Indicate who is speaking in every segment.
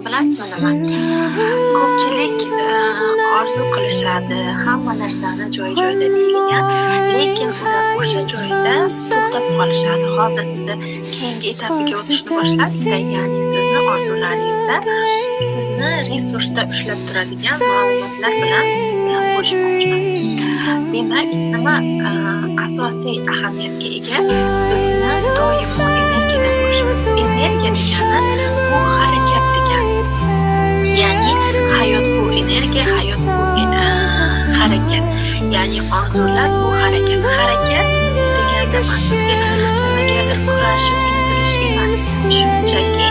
Speaker 1: Bilasizmi nima? Ko'pchilik orzu qilishadi, hamma narsani joy-joyida deyilgan, lekin ular o'sha joyda to'xtab qolishadi. Hozir biza keyingi etapiga o'tishni boshladik-da, ya'ni sizni orzularingizda sizni resursda ushlab turadigan ma'lumotlar bilan siz bilan bo'lishmoqchiman. Demak, nima asosiy ahamiyatga ega? Bizni doimo energiyada bo'lishimiz. Energiya degani bu harakat degani. Ya'ni hayot bu energiya, hayot bu harakat. Ya'ni orzular bu harakat. Harakat deganda man sizga nimagadir kurashib intilish emas, shunchaki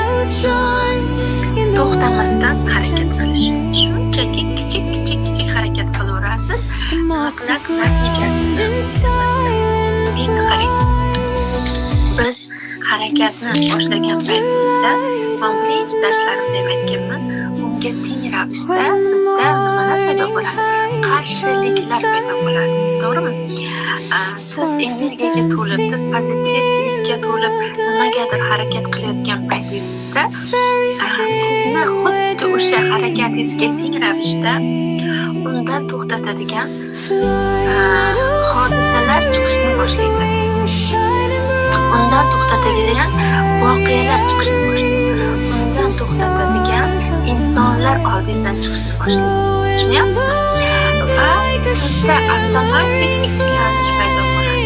Speaker 1: to'xtamasdan harakat qilish. Shunchaki kichik, kichik, kichik harakat qilaverasiz. Nima qilasiz? Natijasini kutmasdan. Endi qarang. Biz harakatni boshlagan paytimizda, man birinchi darslarimda ham aytganman, unga teng ravishda bizda nimalar paydo bo'ladi? Qarshiliklar paydo bo'ladi. To'g'rimi? Siz energiyaga to'lib, siz pozitivlikka to'lib nimagadir harakat qilayotgan paytingizda sizni xuddi o'sha harakatingizga teng ravishda undan to'xtatadigan hodisalar chiqishni boshlaydi. Undan to'xtatadigan voqealar chiqishni boshlaydi. Undan to'xtatadigan insonlar oldingizdan chiqishni boshlaydi. Tushunyapsizmi? Va sizda avtomatik ikkilanish paydo bo'ladi.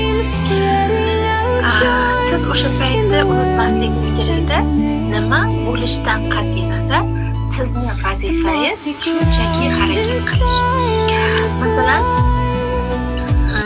Speaker 1: Siz o'sha paytda unutmasligingiz kerakda, nima bo'lishidan qat'iy nazar, sizni vazifangiz shunchaki harakat qilish. Masalan,